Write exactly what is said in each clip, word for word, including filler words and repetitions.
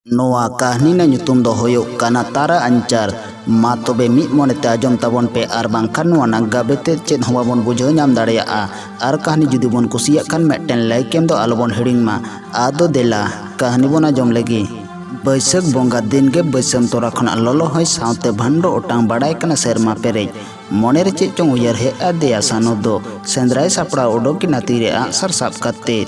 ᱱᱚᱣᱟ ᱠᱟᱹᱦᱱᱤ ᱨᱮᱱᱟᱜ ᱧᱩᱛᱩᱢ ᱫᱚ ᱦᱩᱭᱩᱜ ᱠᱟᱱᱟ ᱛᱟᱨᱟ ᱟᱧᱪᱟᱨ᱾ ᱢᱟ ᱛᱚᱵᱮ ᱢᱤᱫ ᱢᱚᱱᱮᱛᱮ ᱟᱸᱡᱚᱢ ᱛᱟᱵᱚᱱ ᱯᱮ, ᱟᱨ ᱵᱟᱝᱠᱷᱟᱱ ᱱᱚᱣᱟ ᱨᱮᱱᱟᱜ ᱜᱟᱵᱮ ᱛᱮᱫ ᱪᱮᱫ ᱦᱚᱸ ᱵᱟᱵᱚᱱ ᱵᱩᱡᱷᱟᱹᱣ ᱧᱟᱢ ᱫᱟᱲᱮᱭᱟᱜᱼᱟ᱾ ᱟᱨ ᱠᱟᱹᱦᱱᱤ ᱡᱩᱫᱤ ᱵᱚᱱ ᱠᱩᱥᱤᱭᱟᱜ ᱠᱷᱟᱱ ᱢᱤᱫᱴᱮᱱ ᱞᱟᱭᱤᱠ ᱮᱢ ᱫᱚ ᱟᱞᱚᱵᱚᱱ ᱦᱤᱲᱤᱧ ᱢᱟ᱾ ᱟᱫᱚ ᱫᱮᱞᱟ ᱠᱟᱹᱦᱱᱤ ᱵᱚᱱ ᱟᱸᱡᱚᱢ ᱞᱮᱜᱮ᱾ ᱵᱟᱹᱭᱥᱟᱹᱠᱷ ᱵᱚᱸᱜᱟ ᱫᱤᱱ ᱜᱮ ᱵᱟᱹᱭᱥᱟᱹᱢ ᱛᱚᱨᱟ ᱠᱷᱚᱱᱟᱜ ᱞᱚᱞᱚ ᱦᱚᱭ ᱥᱟᱶᱛᱮ ᱵᱷᱟᱱᱰᱚ ᱚᱴᱟᱝ ᱵᱟᱲᱟᱭ ᱠᱟᱱᱟ ᱥᱮᱨᱢᱟ ᱯᱮᱨᱮᱡ᱾ ᱢᱚᱱᱮᱨᱮ ᱪᱮᱫ ᱪᱚᱝ ᱩᱭᱦᱟᱹᱨ ᱦᱮᱡ ᱟᱫᱮᱭᱟ ᱥᱟᱱᱩ ᱫᱚ᱾ ᱥᱮᱸᱫᱽᱨᱟᱭ ᱥᱟᱯᱲᱟᱣ ᱩᱰᱩᱠ ᱮᱱᱟ ᱛᱤᱨᱮ ᱟᱜᱼᱥᱟᱨ ᱥᱟᱵ ᱠᱟᱛᱮ᱾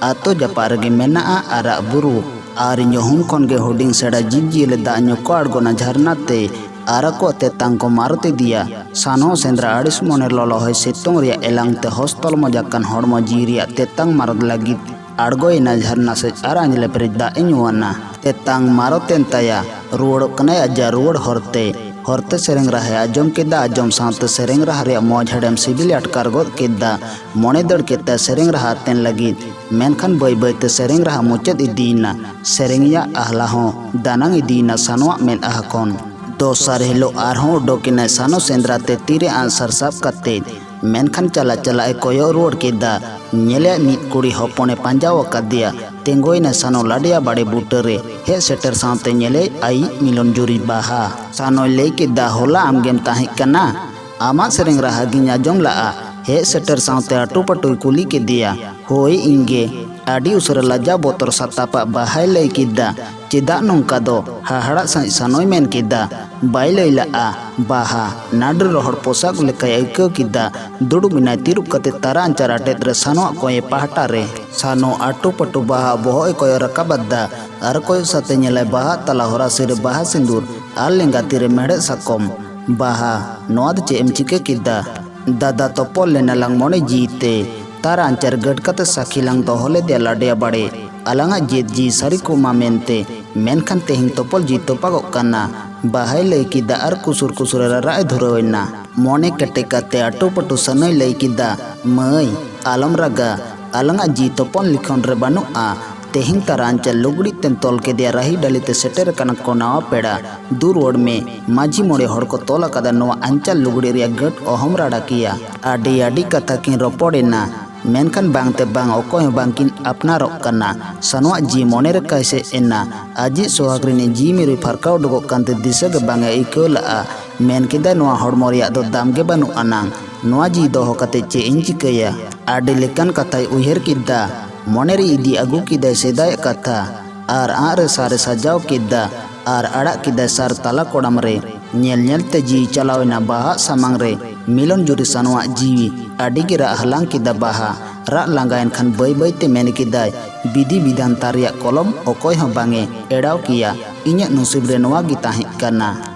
ᱟᱛᱳ ᱡᱟᱯᱟᱜ ᱨᱮᱜᱮ ᱢᱮᱱᱟᱜᱼᱟ ᱟᱨᱟᱜ ᱵᱩᱨᱩ᱾ ᱟᱨ ᱧᱩᱦᱩᱢ ᱠᱷᱚᱱ ᱜᱮ ᱦᱩᱰᱤᱧ ᱥᱮᱬᱟ ᱡᱤᱵᱽᱼᱡᱤᱭᱟᱹᱞᱤ ᱫᱟᱜ ᱧᱩ ᱠᱚ ᱟᱬᱜᱚᱱᱟ ᱡᱷᱟᱨᱱᱟ ᱛᱮ᱾ ᱟᱨ ᱟᱠᱚᱣᱟᱜ ᱛᱮᱛᱟᱝ ᱠᱚ ᱢᱟᱨᱚᱛ ᱤᱫᱤᱭᱟ᱾ ᱥᱟᱱᱦᱚ ᱥᱮᱸᱫᱽᱨᱟ ᱟᱹᱲᱤᱥ ᱢᱚᱱᱮ ᱞᱚᱞᱚ ᱦᱚᱭ ᱥᱤᱛᱩᱝ ᱨᱮᱭᱟᱜ ᱮᱞᱟᱝ ᱛᱮ ᱦᱚᱥ ᱛᱚᱞᱢᱚᱡ ᱟᱠᱟᱱ ᱦᱚᱲᱢᱚ ᱡᱤᱣᱤ ᱨᱮᱭᱟᱜ ᱛᱮᱛᱟᱝ ᱢᱟᱨᱚᱛ ᱞᱟᱹᱜᱤᱫ ᱟᱬᱜᱚᱭᱮᱱᱟ ᱡᱷᱟᱨᱱᱟ ᱥᱮᱫ ᱟᱨ ᱟᱸᱡᱽᱞᱮ ᱯᱮᱨᱮᱡ ᱫᱟᱜ ᱮ ᱧᱩᱣᱟᱱᱟ᱾ ᱛᱮᱛᱟᱝ ᱢᱟᱨᱚᱛ ᱮᱱ ᱛᱟᱭᱟ᱾ ᱨᱩᱣᱟᱹᱲᱚᱜ ᱠᱟᱱᱟᱭ ᱟᱡᱟᱜ ᱨᱩᱣᱟᱹᱲ ᱦᱚᱨᱛᱮ᱾ ᱦᱚᱨᱛᱮ ᱥᱮᱨᱮᱧ ᱨᱟᱦᱟᱭ ᱟᱸᱡᱚᱢ ᱠᱮᱫᱟ᱾ ᱟᱸᱡᱚᱢ ᱥᱟᱶᱛᱮ ᱥᱮᱨᱮᱧ ᱨᱟᱦᱟ ᱨᱮᱭᱟᱜ ᱢᱚᱡᱽ ᱦᱮᱲᱮᱢ ᱥᱤᱵᱤᱞᱮ ᱟᱴᱠᱟᱨ ᱜᱚᱫ ᱠᱮᱫᱟ᱾ ᱢᱚᱱᱮ ᱫᱟᱹᱲ ᱠᱮᱫ ᱛᱟᱭ ᱥᱮᱨᱮᱧ ᱨᱟᱦᱟ ᱟᱛᱮᱱ ᱞᱟᱹᱜᱤᱫ᱾ ᱢᱮᱱᱠᱷᱟᱱ ᱵᱟᱹᱭ ᱵᱟᱹᱭᱛᱮ ᱥᱮᱨᱮᱧ ᱨᱟᱦᱟ ᱢᱩᱪᱟᱹᱫ ᱤᱫᱤᱭᱮᱱᱟ᱾ ᱥᱮᱨᱮᱧ ᱨᱮᱭᱟᱜ ᱟᱦᱞᱟ ᱦᱚᱸ ᱫᱟᱱᱟᱝ ᱤᱫᱤᱭᱮᱱᱟ ᱥᱟᱱᱚᱣᱟᱜ ᱢᱮᱫᱦᱟ ᱠᱷᱚᱱ᱾ ᱫᱚᱥᱟᱨ ᱦᱤᱞᱳᱜ ᱟᱨᱦᱚᱸ ᱩᱰᱩᱠ ᱮᱱᱟᱭ ᱥᱟᱱᱚ ᱥᱮᱸᱫᱽᱨᱟ ᱛᱮ ᱛᱤᱨᱮ ᱟᱜᱼᱥᱟᱨ ᱥᱟᱵ ᱠᱟᱛᱮ᱾ ᱢᱮᱱᱠᱷᱟᱱ ᱪᱟᱞᱟᱜ ᱪᱟᱞᱟᱜ ᱮ ᱠᱚᱭᱚᱜ ᱨᱩᱣᱟᱹᱲ ᱠᱮᱫᱟ᱾ ᱧᱮᱞᱮᱭᱟᱭ ᱢᱤᱫ ᱠᱩᱲᱤ ᱦᱚᱯᱚᱱᱮ ᱯᱟᱸᱡᱟᱣ ᱟᱠᱟᱫᱮᱭᱟ᱾ ᱛᱤᱸᱜᱩᱭᱮᱱᱟᱭ ᱥᱟᱱᱚ ᱞᱟᱰᱮᱭᱟ ᱵᱟᱲᱮ ᱵᱩᱴᱟᱹᱨᱮ᱾ ᱦᱮᱡ ᱥᱮᱴᱮᱨ ᱥᱟᱶᱛᱮ ᱧᱮᱞᱮᱭ ᱟᱭᱤᱡ ᱢᱤᱞᱚᱱ ᱡᱩᱨᱤ ᱵᱟᱦᱟ᱾ ᱥᱟᱱᱚᱭ ᱞᱟᱹᱭ ᱠᱮᱫᱟ, "ᱦᱚᱞᱟ ᱟᱢᱜᱮᱢ ᱛᱟᱦᱮᱸ ᱠᱟᱱᱟ? ᱟᱢᱟᱜ ᱥᱮᱨᱮᱧ ᱨᱟᱦᱟ ᱜᱤᱧ ᱟᱸᱡᱚᱢ ᱞᱟᱜᱼᱟ?" ᱦᱮᱡ ᱥᱮᱴᱮᱨ ᱥᱟᱶᱛᱮ ᱟᱹᱴᱩ ᱯᱟᱹᱴᱩᱭ ᱠᱩᱞᱤ ᱠᱮᱫᱮᱭᱟ᱾ "ᱦᱳᱭ, ᱤᱧ ᱜᱮ᱾" ᱟᱹᱰᱤ ᱩᱥᱟᱹᱨᱟ ᱞᱟᱡᱟᱣ ᱵᱚᱛᱚᱨ ᱥᱟᱛᱟᱯᱟᱜ ᱵᱟᱦᱟᱭ ᱞᱟᱹᱭ ᱠᱮᱫᱟ, "ᱪᱮᱫᱟᱜ ᱱᱚᱝᱠᱟ ᱫᱚ?" ᱦᱟᱦᱟᱲᱟᱜ ᱥᱟᱺᱦᱤᱡ ᱥᱟᱱᱚᱭ ᱢᱮᱱ ᱠᱮᱫᱟ᱾ ᱵᱟᱭ ᱞᱟᱹᱭ ᱞᱟᱜᱼᱟ᱾ ᱵᱟᱦᱟ ᱱᱟᱹᱰᱨᱤ ᱨᱚᱦᱚᱲ ᱯᱳᱥᱟᱠ ᱞᱮᱠᱟᱭ ᱟᱹᱭᱠᱟᱹᱣ ᱠᱮᱫᱟ᱾ ᱫᱩᱲᱩᱵ ᱮᱱᱟᱭ ᱛᱤᱨᱩᱵ ᱠᱟᱛᱮ ᱛᱟᱨᱟ ᱟᱧᱪᱟᱨ ᱟᱴᱮᱫ ᱨᱮ ᱥᱟᱱᱚᱣᱟᱜ ᱠᱚᱭᱮ ᱯᱟᱦᱴᱟ ᱨᱮ᱾ ᱥᱟᱱᱚ ᱟᱹᱴᱩ ᱯᱟᱹᱴᱩ ᱵᱟᱦᱟ ᱵᱚᱦᱚᱜ ᱮ ᱠᱚᱭᱚᱜ ᱨᱟᱠᱟᱵ ᱟᱫᱟ ᱟᱨ ᱠᱚᱭᱚᱜ ᱥᱟᱛᱮ ᱧᱮᱞᱟᱭ ᱵᱟᱦᱟ ᱛᱟᱞᱟ ᱦᱚᱨᱟᱥᱤ ᱨᱮ ᱵᱟᱦᱟ ᱥᱤᱸᱫᱩᱨ ᱟᱨ ᱞᱮᱸᱜᱟ ᱛᱤᱨᱮ ᱢᱮᱲᱦᱮᱫ ᱥᱟᱠᱚᱢ᱾ ᱵᱟᱦᱟ, ᱱᱚᱣᱟ ᱫᱚ ᱪᱮᱫ ᱮᱢ ᱪᱤᱠᱟᱹ ᱠᱮᱫᱟ? ᱫᱟᱫᱟ ᱛᱚᱯᱚᱞ ᱞᱮᱱᱟ ᱞᱟᱝ ᱢᱚᱱᱮ ᱡᱤᱣᱤ ᱛᱮ᱾ ᱛᱟᱨ ᱟᱧᱪᱟᱨ ᱜᱟᱹᱰ ᱠᱟᱛᱮ ᱥᱟᱹᱠᱷᱤ ᱞᱟᱝ ᱫᱚᱦᱚ ᱞᱮᱫᱮᱭᱟ ᱞᱟᱰᱮᱭᱟ ᱵᱟᱲᱮ᱾ ᱟᱞᱟᱝᱟᱜ ᱡᱮᱫ ᱡᱤᱣᱤ ᱥᱟᱹᱨᱤ ᱠᱚᱜ ᱢᱟ ᱢᱮᱱᱛᱮ᱾ ᱢᱮᱱᱠᱷᱟᱱ ᱛᱮᱦᱮᱧ ᱛᱚᱯᱚᱞ ᱡᱤᱣᱤ ᱛᱚᱯᱟᱜᱚᱜ ᱠᱟᱱᱟ᱾ ᱵᱟᱦᱟᱭ ᱞᱟᱹᱭ ᱠᱮᱫᱟ ᱟᱨ ᱠᱩᱥᱩᱨ ᱠᱩᱥᱩᱨ ᱮ ᱨᱟᱨᱟᱜ ᱮ ᱫᱷᱩᱨᱟᱹᱣ ᱮᱱᱟ᱾ ᱢᱚᱱᱮ ᱠᱮᱴᱮᱡ ᱠᱟᱛᱮ ᱟᱹᱴᱩ ᱯᱟᱹᱴᱩ ᱥᱟᱹᱱᱟᱹᱭ ᱞᱟᱹᱭ ᱠᱮᱫᱟ, "ᱢᱟᱹᱭ, ᱟᱞᱚᱢ ᱨᱟᱜᱟ᱾ ᱟᱞᱟᱝᱟᱜ ᱡᱤᱣᱤ ᱛᱚᱯᱚᱞ ᱞᱤᱠᱷᱚᱱ ᱨᱮ ᱵᱟᱹᱱᱩᱜᱼᱟ᱾ ᱛᱮᱦᱮᱧ ᱛᱟᱨᱟ ᱟᱧᱪᱟᱨ ᱞᱩᱜᱽᱲᱤᱡ ᱛᱮᱢ ᱛᱚᱞ ᱠᱮᱫᱮᱭᱟ, ᱨᱟᱹᱦᱤ ᱰᱟᱹᱞᱤ ᱛᱮ ᱥᱮᱴᱮᱨ ᱟᱠᱟᱱᱟ ᱠᱚ ᱱᱟᱣᱟ ᱯᱮᱲᱟ᱾ ᱫᱩ ᱨᱩᱣᱟᱹᱲ ᱢᱮ, ᱢᱟᱹᱡᱷᱤ ᱢᱚᱬᱮ ᱦᱚᱲ ᱠᱚ ᱛᱚᱞ ᱟᱠᱟᱫᱟ ᱱᱚᱣᱟ ᱟᱧᱪᱟᱨ ᱞᱩᱜᱽᱲᱤ ᱨᱮᱭᱟᱜ ᱜᱟᱹᱴ ᱚᱦᱚᱢ ᱨᱟᱲᱟ ᱠᱮᱭᱟ᱾" ᱟᱹᱰᱤ ᱟᱹᱰᱤ ᱠᱟᱛᱷᱟ ᱠᱤᱱ ᱨᱚᱯᱚᱲ ᱮᱱᱟ᱾ ᱢᱮᱱᱠᱷᱟᱱ ᱵᱟᱝᱛᱮ ᱵᱟᱝ ᱚᱠᱚᱭ ᱦᱚᱸ ᱵᱟᱝᱠᱤᱱ ᱟᱯᱱᱟᱨᱚᱜ ᱠᱟᱱᱟ᱾ ᱥᱟᱱᱣᱟᱜ ᱡᱤᱣᱤ ᱢᱚᱱᱮ ᱨᱮ ᱠᱟᱭᱥᱮᱫ ᱮᱱᱟ᱾ ᱟᱡᱤᱡ ᱥᱚᱦᱟᱜ ᱨᱤᱱᱤᱡ ᱡᱤᱣᱤ ᱢᱤᱨᱩᱭ ᱯᱷᱟᱨᱠᱟᱣ ᱩᱰᱩᱠᱚᱜ ᱠᱟᱱᱛᱮ ᱫᱤᱥᱟᱹ ᱜᱮ ᱵᱟᱝ ᱮ ᱟᱹᱭᱠᱟᱹᱣ ᱞᱟᱜᱼᱟ᱾ ᱢᱮᱱ ᱠᱮᱫᱟᱭ, ᱱᱚᱣᱟ ᱦᱚᱲᱢᱚ ᱨᱮᱭᱟᱜ ᱫᱚ ᱫᱟᱢ ᱜᱮ ᱵᱟᱹᱱᱩᱜ ᱟᱱᱟᱝ᱾ ᱱᱚᱣᱟ ᱡᱤᱣᱤ ᱫᱚᱦᱚ ᱠᱟᱛᱮ ᱪᱮᱫ ᱤᱧ ᱪᱤᱠᱟᱹᱭᱟ? ᱟᱹᱰᱤ ᱞᱮᱠᱟᱱ ᱠᱟᱛᱷᱟᱭ ᱩᱭᱦᱟᱹᱨ ᱠᱮᱫᱟ᱾ ᱢᱚᱱᱮ ᱨᱮ ᱤᱫᱤ ᱟᱹᱜᱩ ᱠᱮᱫᱟᱭ ᱥᱮᱫᱟᱭᱟᱜ ᱠᱟᱛᱷᱟ᱾ ᱟᱨ ᱟᱸᱜ ᱨᱮ ᱥᱟᱨ ᱮ ᱥᱟᱡᱟᱣ ᱠᱮᱫᱟ᱾ ᱟᱨ ᱟᱲᱟᱜ ᱠᱮᱫᱟᱭ ᱥᱟᱨ ᱛᱟᱞᱟ ᱠᱚᱲᱟᱢ ᱨᱮ᱾ ᱧᱮᱞ ᱧᱮᱞ ᱛᱮ ᱡᱤᱣᱤ ᱪᱟᱞᱟᱣ ᱮᱱᱟ ᱵᱟᱦᱟᱜ ᱥᱟᱢᱟᱝ ᱨᱮ᱾ ᱢᱤᱞᱚᱱ ᱡᱩᱨᱤ ᱥᱟᱱᱣᱟᱜ ᱡᱤᱣᱤ ᱟᱹᱰᱤ ᱜᱮ ᱨᱟᱜ ᱦᱟᱞᱟᱝ ᱠᱮᱫᱟ ᱵᱟᱦᱟ᱾ ᱨᱟᱜ ᱞᱟᱸᱜᱟᱭᱮᱱ ᱠᱷᱟᱱ ᱵᱟᱹᱭ ᱵᱟᱹᱭ ᱛᱮ ᱢᱮᱱ ᱠᱮᱫᱟᱭ, ᱵᱤᱫᱷᱤ ᱵᱤᱫᱷᱟᱱ ᱛᱟᱨ ᱨᱮᱭᱟᱜ ᱠᱚᱞᱚᱢ ᱚᱠᱚᱭ ᱦᱚᱸ ᱵᱟᱝ ᱮ ᱮᱲᱟᱣ ᱠᱮᱭᱟ᱾ ᱤᱧᱟᱹᱜ ᱱᱩᱥᱤᱵ ᱨᱮ ᱱᱚᱣᱟ ᱜᱮ ᱛᱟᱦᱮᱸ ᱠᱟᱱᱟ᱾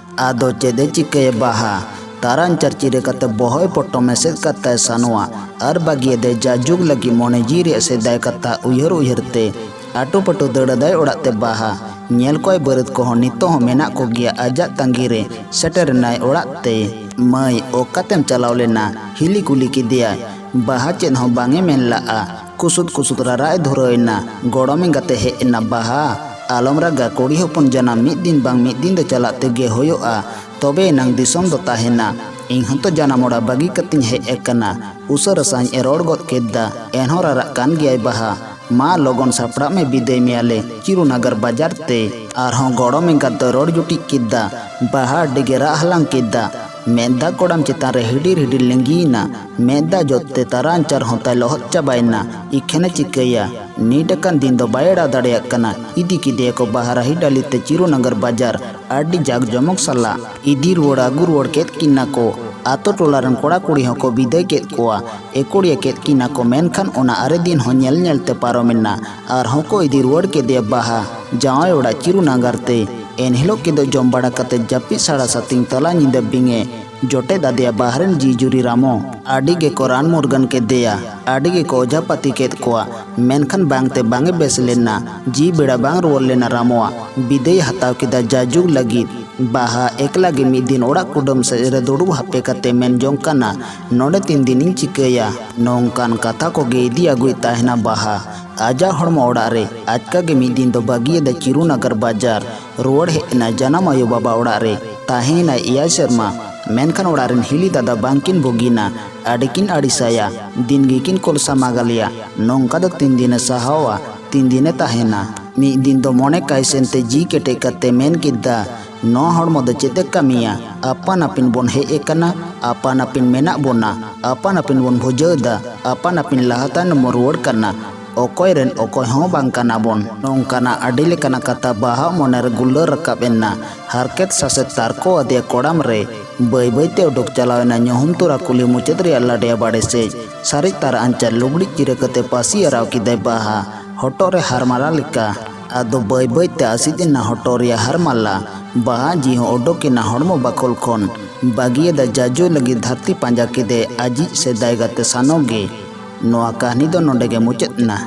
ᱟᱫᱚ ᱪᱮᱫ ᱮ ᱪᱤᱠᱟᱹᱭᱟ ᱵᱟᱦᱟ? ᱛᱟᱨᱟᱱ ᱪᱟᱨᱪᱤᱨᱟᱹ ᱠᱟᱛᱮ ᱵᱚᱦᱚᱭ ᱯᱚᱴᱚᱢ ᱮᱥᱮᱫ ᱠᱟᱛᱟᱭ ᱥᱟᱱᱣᱟ᱾ ᱟᱨ ᱵᱟᱹᱜᱤᱭᱟᱫᱟᱭ ᱡᱟᱡᱩᱜᱽ ᱞᱟᱹᱜᱤᱫ ᱢᱚᱱᱮ ᱡᱤᱣᱤ ᱨᱮᱭᱟᱜ ᱥᱮᱫᱟᱭ ᱠᱟᱛᱷᱟ ᱩᱭᱦᱟᱹᱨ ᱩᱭᱦᱟᱹᱨ ᱛᱮ᱾ ᱟᱴᱩ ᱯᱟᱹᱴᱩ ᱫᱟᱹᱲ ᱟᱫᱟᱭ ᱚᱲᱟᱜ ᱛᱮ ᱵᱟᱦᱟ᱾ ᱧᱮᱞ ᱠᱚᱣᱟᱭ ᱵᱟᱹᱨᱟᱹᱫ ᱠᱚᱦᱚᱸ ᱱᱤᱛᱚᱜ ᱦᱚᱸ ᱢᱮᱱᱟᱜ ᱠᱚᱜᱮᱭᱟ ᱟᱡᱟᱜ ᱛᱟᱺᱜᱤ ᱨᱮ᱾ ᱥᱮᱴᱮᱨ ᱮᱱᱟᱭ ᱚᱲᱟᱜ ᱛᱮ᱾ ᱢᱟᱹᱭ, ᱚᱠᱟᱛᱮᱢ ᱪᱟᱞᱟᱣ ᱞᱮᱱᱟ? ᱦᱤᱞᱤ ᱠᱩᱞᱤ ᱠᱮᱫᱮᱭᱟᱭ᱾ ᱵᱟᱦᱟ ᱪᱮᱫ ᱦᱚᱸ ᱵᱟᱝ ᱮ ᱢᱮᱱ ᱞᱟᱜᱼᱟ᱾ ᱠᱩᱥᱩᱫ ᱠᱩᱥᱩᱫ ᱨᱟᱨᱟᱜ ᱮ ᱫᱷᱩᱨᱟᱹᱣ ᱮᱱᱟ᱾ ᱜᱚᱲᱚᱢ ᱮᱸᱜᱟᱛᱮ ᱦᱮᱡ ᱮᱱᱟ ᱵᱟᱦᱟ᱾ ᱟᱞᱚᱢ ᱨᱟᱜᱟ, ᱠᱩᱲᱤ ᱦᱚᱯᱚᱱ ᱡᱟᱱᱟᱢ ᱢᱤᱫ ᱫᱤᱱ ᱵᱟᱝ ᱢᱤᱫ ᱫᱤᱱ ᱫᱚ ᱪᱟᱞᱟᱜ ᱛᱮᱜᱮ ᱦᱩᱭᱩᱜᱼᱟ᱾ ᱛᱚᱵᱮ ᱮᱱᱟᱝ ᱫᱤᱥᱚᱢ ᱫᱚ ᱛᱟᱦᱮᱱᱟ᱾ ᱤᱧ ᱦᱚᱸᱛᱚ ᱡᱟᱱᱟᱢ ᱚᱲᱟᱜ ᱵᱟᱹᱜᱤ ᱠᱟᱛᱮᱧ ᱦᱮᱡ ᱟᱠᱟᱱᱟ᱾ ᱩᱥᱟᱹᱨᱟ ᱥᱟᱧ ᱮ ᱨᱚᱲ ᱜᱚᱫ ᱠᱮᱫᱟ᱾ ᱮᱱᱦᱚᱸ ᱨᱟᱨᱟᱜ ᱠᱟᱱ ᱜᱮᱭᱟᱭ ᱵᱟᱦᱟ᱾ ᱢᱟ ᱞᱚᱜᱚᱱ ᱥᱟᱯᱲᱟᱜ ᱢᱮ, ᱵᱤᱫᱟᱹᱭ ᱢᱮᱭᱟᱞᱮ ᱪᱤᱨᱩᱱᱟᱜᱟᱨ ᱵᱟᱡᱟᱨ ᱛᱮ᱾ ᱟᱨᱦᱚᱸ ᱜᱚᱲᱚᱢ ᱮᱸᱜᱟᱛ ᱫᱚᱭ ᱨᱚᱲ ᱡᱩᱴᱤᱡ ᱠᱮᱫᱟ᱾ ᱵᱟᱦᱟ ᱟᱹᱰᱤ ᱜᱮ ᱨᱟᱜ ᱦᱟᱞᱟᱝ ᱠᱮᱫᱟ᱾ ᱢᱮᱫ ᱫᱟᱜ ᱠᱚᱲᱟᱢ ᱪᱮᱛᱟᱱ ᱨᱮ ᱦᱤᱰᱤᱨ ᱦᱤᱰᱤᱨ ᱞᱤᱸᱜᱤᱭᱮᱱᱟ᱾ ᱢᱮᱫ ᱫᱟᱜ ᱡᱚᱫ ᱛᱮ ᱛᱟᱨᱟᱱ ᱪᱟᱨ ᱦᱚᱸ ᱛᱟᱭ ᱞᱚᱦᱚᱫ ᱪᱟᱵᱟᱭᱮᱱᱟ᱾ ᱤᱠᱷᱟᱹᱱᱮ ᱪᱤᱠᱟᱹᱭᱟ? ᱱᱤᱴ ᱟᱠᱟᱱ ᱫᱤᱱ ᱫᱚ ᱵᱟᱭ ᱮᱲᱟᱣ ᱫᱟᱲᱮᱭᱟᱜ ᱠᱟᱱᱟ᱾ ᱤᱫᱤ ᱠᱮᱫᱮᱭᱟᱠᱚ ᱵᱟᱦᱟ ᱨᱟᱦᱤ ᱰᱟᱹᱞᱤ ᱛᱮ ᱪᱤᱨᱩᱱᱟᱜᱟᱨ ᱵᱟᱡᱟᱨ᱾ ᱟᱹᱰᱤ ᱡᱟᱠ ᱡᱚᱢᱚᱠ ᱥᱟᱞᱟᱜ ᱤᱫᱤ ᱨᱩᱣᱟᱹᱲ ᱟᱹᱜᱩ ᱨᱩᱣᱟᱹᱲ ᱠᱮᱫ ᱠᱤᱱᱟ ᱠᱚ᱾ ᱟᱛᱳ ᱴᱚᱞᱟ ᱨᱮᱱ ᱠᱚᱲᱟ ᱠᱩᱲᱤ ᱦᱚᱸᱠᱚ ᱵᱤᱫᱟᱹᱭ ᱠᱮᱫ ᱠᱚᱣᱟ᱾ ᱮᱠᱚᱲᱤᱭᱟᱹ ᱠᱮᱫ ᱠᱤᱱᱟ ᱠᱚ, ᱢᱮᱱᱠᱷᱟᱱ ᱚᱱᱟ ᱟᱨᱮ ᱫᱤᱱ ᱦᱚᱸ ᱧᱮᱞ ᱧᱮᱞ ᱛᱮ ᱯᱟᱨᱚᱢᱮᱱᱟ᱾ ᱟᱨᱦᱚᱸ ᱠᱚ ᱤᱫᱤ ᱨᱩᱣᱟᱹᱲ ᱠᱮᱫᱮᱭᱟ ᱵᱟᱦᱟ ᱡᱟᱶᱟᱭ ᱚᱲᱟᱜ ᱪᱤᱨᱩᱱᱟᱜᱟᱨ ᱛᱮ᱾ ᱮᱱᱦᱤᱞᱳᱜ ᱠᱤᱫᱩᱜ ᱡᱚᱢ ᱵᱟᱲᱟ ᱠᱟᱛᱮ ᱡᱟᱹᱯᱤᱫ ᱥᱟᱲᱟ ᱥᱟᱛᱤᱧ ᱛᱟᱞᱟ ᱧᱤᱫᱟᱹ ᱵᱤᱧ ᱮ ᱡᱚᱴᱮᱫ ᱟᱫᱮᱭᱟ ᱵᱟᱦᱟ ᱨᱮᱱ ᱡᱤᱣᱤ ᱡᱩᱨᱤ ᱨᱟᱢᱚ᱾ ᱟᱹᱰᱤ ᱜᱮᱠᱚ ᱨᱟᱱ ᱢᱩᱨᱜᱟᱹᱱ ᱠᱮᱫᱮᱭᱟ᱾ ᱟᱹᱰᱤ ᱜᱮᱠᱚ ᱚᱡᱷᱟ ᱯᱟᱹᱛᱤ ᱠᱮᱫ ᱠᱚᱣᱟ, ᱢᱮᱱᱠᱷᱟᱱ ᱵᱟᱝᱛᱮ ᱵᱟᱝ ᱮ ᱵᱮᱥ ᱞᱮᱱᱟ᱾ ᱡᱤᱣᱤ ᱵᱮᱲᱟ ᱵᱟᱝ ᱨᱩᱣᱟᱹᱲ ᱞᱮᱱᱟ ᱨᱟᱢᱚᱣᱟᱜ᱾ ᱵᱤᱫᱟᱹᱭ ᱦᱟᱛᱟᱣ ᱠᱮᱫᱟ ᱡᱟᱡᱩᱜᱽ ᱞᱟᱹᱜᱤᱫ᱾ ᱵᱟᱦᱟ ᱮᱠᱞᱟ ᱜᱮ ᱢᱤᱫ ᱫᱤᱱ ᱚᱲᱟᱜ ᱠᱩᱰᱟᱹᱢ ᱥᱮᱫ ᱨᱮ ᱫᱩᱲᱩᱵ ᱦᱟᱯᱮ ᱠᱟᱛᱮ ᱢᱮᱱ ᱡᱚᱝ ᱠᱟᱱᱟ, ᱱᱚᱰᱮ ᱛᱤᱱ ᱫᱤᱱᱤᱧ ᱪᱤᱠᱟᱹᱭᱟ? ᱱᱚᱝᱠᱟᱱ ᱠᱟᱛᱷᱟ ᱠᱚᱜᱮ ᱤᱫᱤ ᱟᱹᱜᱩᱭᱮᱫ ᱛᱟᱦᱮᱱᱟ ᱵᱟᱦᱟ᱾ ᱟᱡᱟᱜ ᱦᱚᱲᱢᱚ ᱚᱲᱟᱜ ᱨᱮ ᱟᱪᱠᱟ ᱜᱮ ᱢᱤᱫ ᱫᱤᱱ ᱫᱚ ᱵᱟᱹᱜᱤᱭᱟᱫᱟᱭ ᱪᱤᱨᱩᱱᱟᱜᱟᱨ ᱵᱟᱡᱟᱨ᱾ ᱨᱩᱣᱟᱹᱲ ᱦᱮᱡ ᱮᱱᱟᱭ ᱡᱟᱱᱟᱢ ᱟᱭᱳ ᱵᱟᱵᱟ ᱚᱲᱟᱜ ᱨᱮ᱾ ᱛᱟᱦᱮᱸᱭᱮᱱᱟᱭ ᱮᱭᱟᱭ ᱥᱮᱨᱢᱟ᱾ ᱢᱮᱱᱠᱷᱟᱱ ᱚᱲᱟᱜ ᱨᱮᱱ ᱦᱤᱞᱤ ᱫᱟᱫᱟ ᱵᱟᱝᱠᱤᱱ ᱵᱩᱜᱤᱱᱟ᱾ ᱟᱹᱰᱤ ᱠᱤᱱ ᱟᱹᱲᱤᱥᱟᱭᱟ᱾ ᱫᱤᱱ ᱜᱮᱠᱤᱱ ᱠᱚᱞᱥᱟ ᱢᱟᱜᱟᱞᱮᱭᱟ᱾ ᱱᱚᱝᱠᱟ ᱫᱚ ᱛᱤᱱ ᱫᱤᱱᱮ ᱥᱟᱦᱟᱣᱟ, ᱛᱤᱱ ᱫᱤᱱᱮ ᱛᱟᱦᱮᱱᱟ? ᱢᱤᱫ ᱫᱤᱱ ᱫᱚ ᱢᱚᱱᱮ ᱠᱟᱭᱥᱮᱱ ᱛᱮ ᱡᱤ ᱠᱮᱴᱮᱡ ᱠᱟᱛᱮ ᱢᱮᱱ ᱠᱮᱫᱟ, "ᱱᱚᱣᱟ ᱦᱚᱲᱢᱚ ᱫᱚ ᱪᱮᱫ ᱮ ᱠᱟᱹᱢᱤᱭᱟ? ᱟᱯᱟᱱ ᱟᱹᱯᱤᱱ ᱵᱚᱱ ᱦᱮᱡ ᱟᱠᱟᱱᱟ, ᱟᱯᱟᱱ ᱟᱹᱯᱤᱱ ᱢᱮᱱᱟᱜ ᱵᱚᱱᱟ, ᱟᱯᱟᱱ ᱟᱹᱯᱤᱱ ᱵᱚᱱ ᱵᱷᱩᱡᱟᱹᱣ ᱮᱫᱟ, ᱟᱯᱟᱱ ᱟᱹᱯᱤᱱ ᱞᱟᱦᱟ ᱛᱟᱭᱱᱚᱢ ᱵᱚᱱ ᱨᱩᱣᱟᱹᱲ ᱠᱟᱱᱟ᱾ ᱚᱠᱚᱭ ᱨᱮᱱ ᱚᱠᱚᱭ ᱦᱚᱸ ᱵᱟᱝ ᱠᱟᱱᱟ ᱵᱚᱱ᱾" ᱱᱚᱝᱠᱟᱱᱟᱜ ᱟᱹᱰᱤ ᱞᱮᱠᱟᱱᱟᱜ ᱠᱟᱛᱷᱟ ᱵᱟᱦᱟ ᱢᱚᱱᱮ ᱨᱮ ᱜᱩᱞᱟᱹ ᱨᱟᱠᱟᱵ ᱮᱱᱟ᱾ ᱦᱟᱨᱠᱮᱛ ᱥᱟᱥᱮᱛ ᱛᱟᱨᱠᱚ ᱟᱫᱮᱭᱟ ᱠᱚᱲᱟᱢ ᱨᱮ᱾ ᱵᱟᱹᱭ ᱵᱟᱹᱭ ᱛᱮ ᱩᱰᱩᱠ ᱪᱟᱞᱟᱣ ᱮᱱᱟ ᱧᱩᱦᱩᱢ ᱛᱚᱨᱟ ᱠᱩᱞᱦᱤ ᱢᱩᱪᱟᱹᱫ ᱨᱮᱭᱟᱜ ᱞᱟᱰᱮᱭᱟ ᱵᱟᱲᱮ ᱥᱮᱫ᱾ ᱥᱟᱨᱮᱡ ᱛᱟᱨᱟ ᱟᱧᱪᱟᱨ ᱞᱩᱜᱽᱲᱤᱡ ᱪᱤᱨᱟᱹ ᱠᱟᱛᱮ ᱯᱟᱹᱥᱤ ᱟᱨᱟᱣ ᱠᱮᱫᱟᱭ ᱵᱟᱦᱟ, ᱦᱚᱴᱚᱜ ᱨᱮ ᱦᱟᱨᱢᱟᱞᱟ ᱞᱮᱠᱟ᱾ ᱟᱫᱚ ᱵᱟᱹᱭ ᱵᱟᱹᱭ ᱛᱮ ᱟᱥᱤᱫ ᱮᱱᱟ ᱦᱚᱴᱚᱜ ᱨᱮᱭᱟᱜ ᱦᱟᱨᱢᱟᱞᱟ᱾ ᱵᱟᱦᱟ ᱡᱤᱣᱤ ᱦᱚᱸ ᱚᱰᱚᱠ ᱮᱱᱟ ᱦᱚᱲᱢᱚ ᱵᱟᱠᱷᱳᱞ ᱠᱷᱚᱱ᱾ ᱵᱟᱹᱜᱤᱭᱟᱫᱟ ᱡᱟᱡᱩ ᱞᱟᱹᱜᱤᱫ ᱫᱷᱟᱹᱨᱛᱤ ᱯᱟᱸᱡᱟ ᱠᱮᱫᱮ ᱟᱡᱤᱡ ᱥᱮᱫᱟᱭ ᱜᱟᱛᱮ ᱥᱟᱱᱚ ᱜᱮ᱾ ᱱᱚᱣᱟ ᱠᱟᱹᱦᱱᱤ ᱫᱚ ᱱᱚᱰᱮ ᱜᱮ ᱢᱩᱪᱟᱹᱫ ᱮᱱᱟ᱾